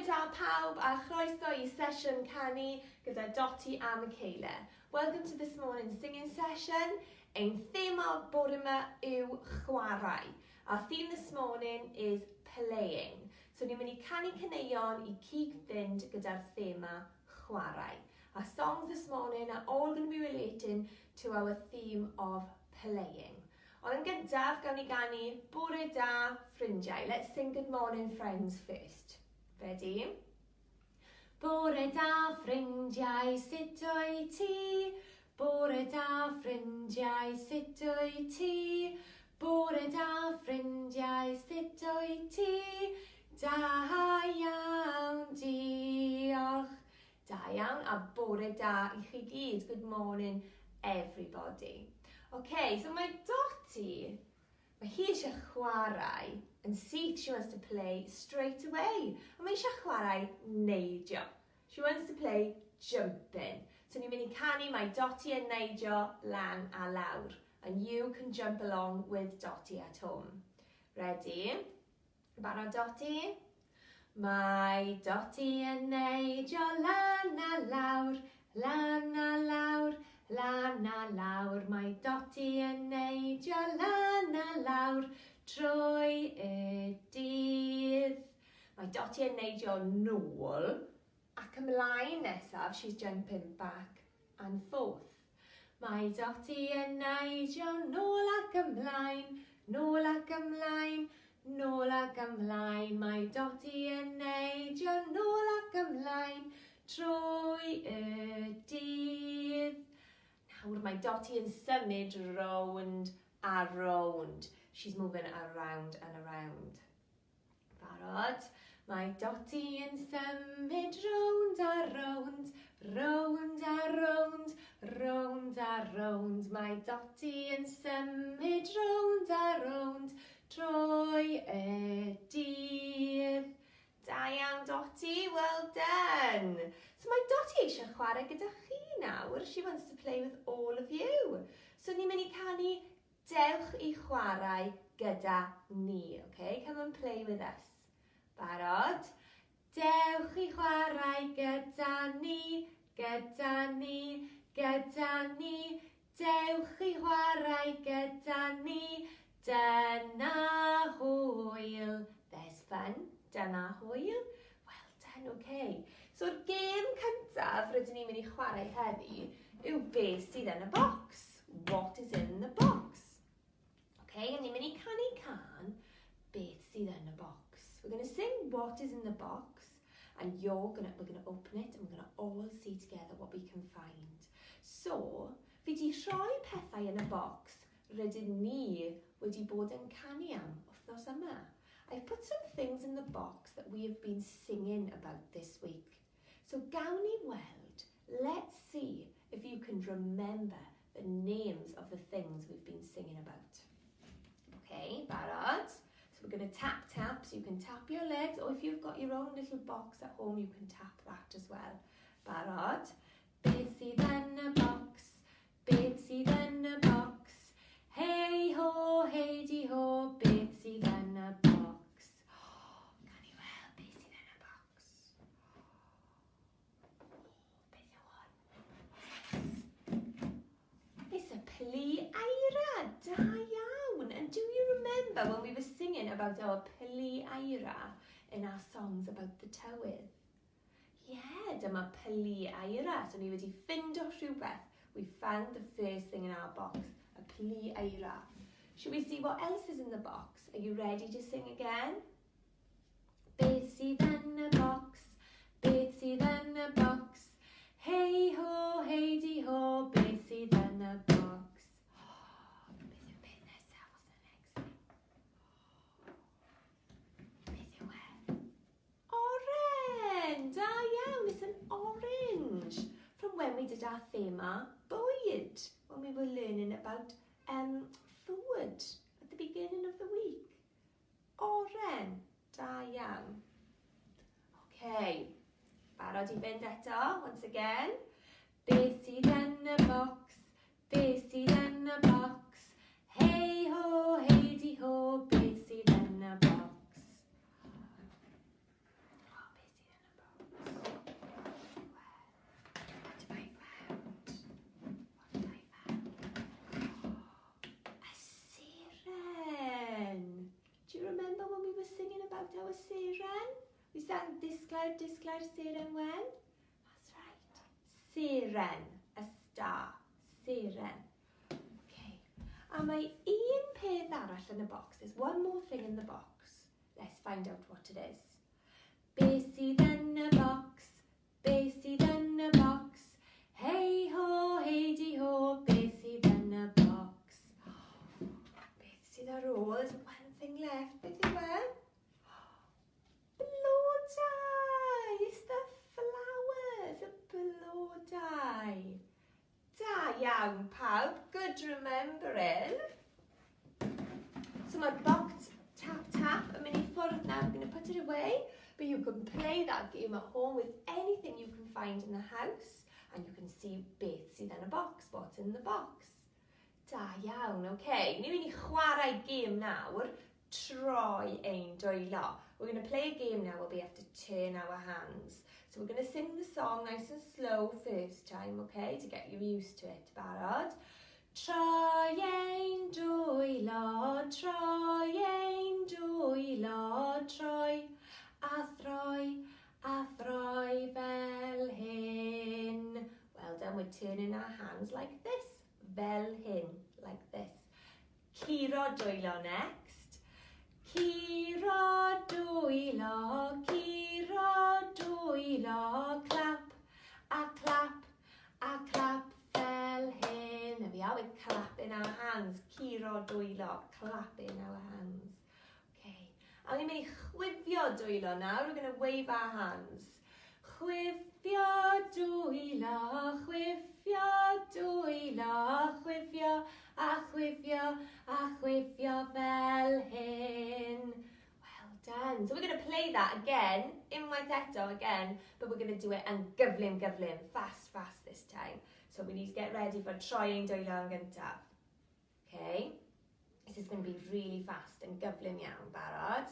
Bore da pawb a chroeso i sesiwn canu gyda Dotty a Michaela. Welcome to this morning's singing session. Ein thema bore yma yw chwarae. Our theme this morning is playing. So ni'n mynd i canu caneuon i cyd-fynd gyda'r thema chwarae. Our songs this morning are all going to be relating to our theme of playing. Ond yn gyntaf, gawn ni ganu Bore da, ffrindiau. Let's sing good morning friends first. Ready? Bore da ffrindiau, sut wyt ti? Bore da ffrindiau, sut wyt ti? Bore da ffrindiau, sut wyt ti? Da iawn, diolch. Da iawn, a bore da i chi gyd. Good morning, everybody. OK, so mae Dotty, mae hi eisiau chwarae yn syth. She wants to play straight away. A mae eisiau chwarae neidio. She wants to play jumping. So ni'n mynd i canu mae Dotty yn neidio lan a lawr. And you can jump along with Dotty at home. Ready? Barod Dotty? Mae Dotty yn neidio lan a lawr, lan a lawr, lan a lawr. Mae Dotty yn neidio lan a lawr trwy y dydd. Mae Dotty yn neidio nôl ac ymlaen nesaf, she's jumping back and forth. Mae Dotty yn neidio nôl ac ymlaen, nôl ac ymlaen, nôl ac ymlaen. Mae Dotty yn neidio nôl ac ymlaen trwy y dydd. Nawr mae Dotty yn symud rownd a rownd. She's moving around and around. Barod? Mae Dotty yn symud rownd a rownd, rownd a rownd, rownd a rownd. Mae Dotty yn symud rownd a rownd trwy y dydd. Da iawn, Dotty. Well done. So mae Dotty eisiau chwarae gyda chi nawr. She wants to play with all of you. So ni'n mynd i canu Dewch i chwarae gyda ni, ok? Come and play with us. Barod? Dewch i chwarae gyda ni, gyda ni, gyda ni. Dewch i chwarae gyda ni. Dyna hwyl. There's fun. Dyna hwyl. Well done, ok. So'r gêm cyntaf rydyn ni'n mynd i chwarae heddi yw beth sydd yn y bocs. What is in the box? Ok, a ni'n mynd i canu cân beth sydd yn y bocs. We're going to sing what is in the box and you're gonna, we're going to open it and we're going to all see together what we can find. So, fi di rhoi pethau yn y bocs rydyn ni wedi bod yn canu am wythnos yma. I've put some things in the box that we have been singing about this week. So gawn ni weld, let's see if you can remember the names of the things we've been singing about. Okay, barod? So we're going to tap tap, so you can tap your legs, or if you've got your own little box at home, you can tap that as well. Barod? Beth sydd yn y bocs? Beth sydd yn y bocs? Hei ho, hei di ho, beth sydd yn y bocs? Oh, gawn ni weld beth sydd yn y bocs. Oh, beth yw hwn? It's a plu eira. Da iawn. And do you remember when we were singing about our plu eira in our songs about the tywydd? Yeah, dyma plu eira. So ni wedi ffindo rhywbeth. We found the first thing in our box, a plu eira. Should we see what else is in the box? Are you ready to sing again? Beth sydd yn y bocs? Beth sydd yn y bocs? Hei ho, hei di ho, beth sydd yn y bocs? Oh, beth yw'r peth nesaf? What's the next thing? Beth yw e? Oren! Da iawn, it's an orange. From when we did our thema bwyd, when we were learning about um, food at the beginning of the week. Oren, da iawn. Okay, barod i fynd eto, once again. Beth sydd yn y bocs? Beth sydd yn y bocs? Hei ho, hei di ho, beth sydd yn y bocs? Oh, beth sydd yn y bocs? about our seren? We sang disglair, disglair, seren wen. That's right. Seren, a star. Seren. Okay. A mae un peth arall yn y box. There's one more thing in the box. Let's find out what it is. Be sydd yn y bocs? Be sydd yn y bocs? Hei ho, hei di ho, be sydd yn y bocs? Beth sydd ar ôl? There's one thing left. Beth yw e? Blodau! It's the flowers, y blodau. Da iawn pawb, good remembering. So mae'r box tap tap yn mynd i ffwrdd now, we're going to put it away, but you can play that game at home with anything you can find in the house, and you can see beth sydd yn y box, what's in the box. Da iawn, oce. Okay. Ni'n mynd i chwarae gêm nawr, troi ein dwylo. We're going to play a game now where we have to turn our hands. So we're going to sing the song nice and slow first time, okay, to get you used to it. Barod? Troi ein dwylo, troi ein dwylo, troi a throi a throi fel hyn. Well done, we're turning our hands like this. Fel hyn, like this. Curo dwylo next. Curo dwylo, curo dwylo, clap a clap a clap fel hyn. There we are, we're clapping our hands. Curo dwylo, clapping our hands. Okay. A ni'n mynd i chwifio dwylo nawr. We're going to wave our hands. Chwifio dwylo, chwifio dwylo, chwifio a chwifio a chwifio fel hyn. Well done. So we're going to play that again, unwaith eto again, but we're going to do it yn gyflym gyflym, fast fast this time. So we need to get ready for troi ein dwylo yn gyntaf. Okay. This is going to be really fast yn gyflym iawn, barod?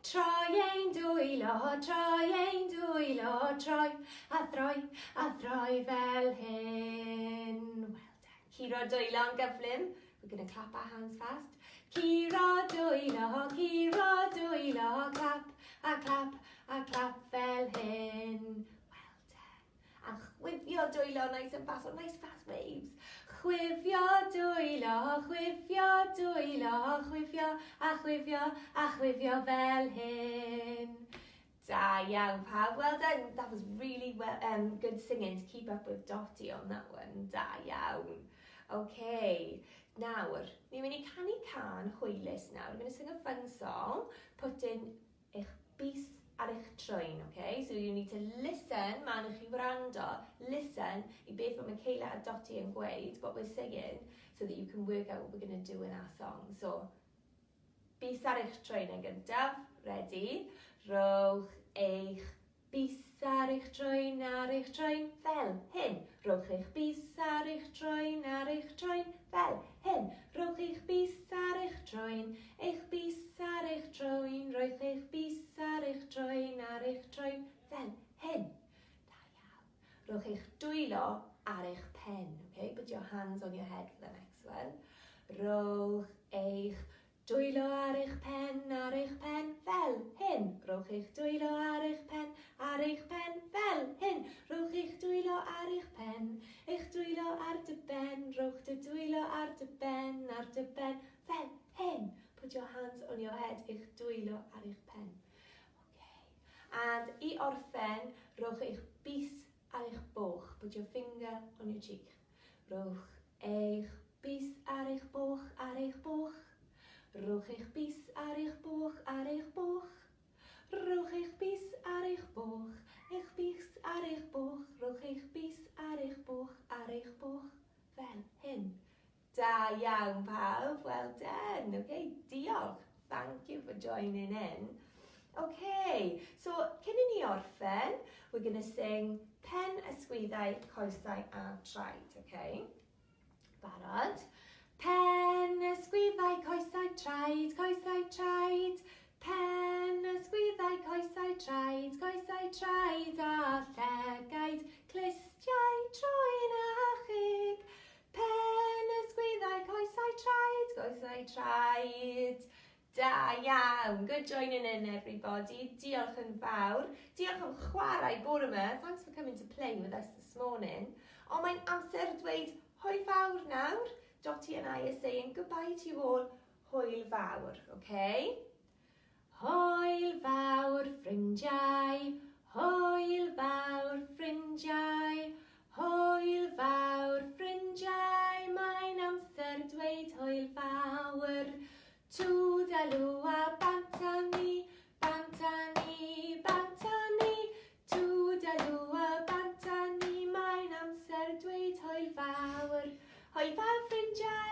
Troi ein dwylo, troi ein dwylo, troi a throi a throi fel hyn. Well done. Curo dwylo yn gyflym. We're going to clap our hands fast. Curo dwylo, curo dwylo, clap a clap a clap fel hyn. Well done. A chwifio dwylo nice and fast, so nice fast waves. Chwifio dwylo, chwifio dwylo, chwifio a chwifio a chwifio fel hyn. Da iawn pawb, well done. That was really well, good singing to keep up with Dotty on that one. Da iawn. Okay, nawr, ni'n mynd i canu cân hwylus nawr. We're going to sing a fun song. Put in eich bys ar eich trwyn, okay? So you need to listen, mae angen chi wrando, listen i beth mae Michaela a Dotty yn gweud, what we're singing, so that you can work out what we're going to do in our song. So, bys ar eich trwyn yn gyntaf, ready? Rhowch eich bys ar eich trwyn, ar eich trwyn, fel hyn. Rhowch eich bys ar eich trwyn, ar eich trwyn, fel hyn. Rhowch eich bys ar eich trwyn, eich bys ar eich trwyn, rhowch eich bys ar eich trwyn, ar eich trwyn, fel hyn. Da iawn. Rhowch eich dwylo ar eich pen, okay? Put your hands on your head for the next one. Rhowch eich dwylo ar eich pen, ar eich pen, fel hyn. Rhowch eich dwylo ar eich pen, ar eich pen, fel hyn. Rhowch eich dwylo ar eich pen, eich dwylo ar dy ben, rhowch dy dwylo ar dy ben, ar dy ben, fel hyn. Put your hands on your head, eich dwylo ar eich pen. Okay. And i orffen, rhowch eich bys ar eich boch. Put your finger on your cheek. Rhowch eich bys ar eich boch, ar eich boch. Rhowch eich bys ar eich boch, ar eich boch. Rhowch eich bys ar eich boch, eich bys ar eich boch, rhowch eich bys ar eich boch, ar eich boch, fel hyn. Da iawn pawb, well done. Okay, diolch. Thank you for joining in. Okay, so cyn i ni orffen, we're going to sing pen, ysgwyddau, coesau a traed, okay? Barod? Pen, ysgwyddau, coesau, traed, coesau, traed. Pen, ysgwyddau, coesau, traed, coesau, traed a llygaid, clustiau, trwyn a cheg. Pen, ysgwyddau, coesau, traed, coesau, traed. Da iawn! Good joining in everybody. Diolch yn fawr. Diolch am chwarae bore yma. Thanks for coming to play with us this morning. Ond mae'n amser dweud hwyl fawr nawr. Dotty and I are saying goodbye to you all. Hwyl fawr, okay? Hwyl fawr ffrindiau, hwyl fawr ffrindiau, hwyl fawr ffrindiau, mae'n amser dweud hwyl fawr. Toodaloo a bant â ni, bant â ni, bant â ni. Toodaloo a bant â ni, mae'n amser dweud hwyl fawr. Hwyl fawr ffrindiau!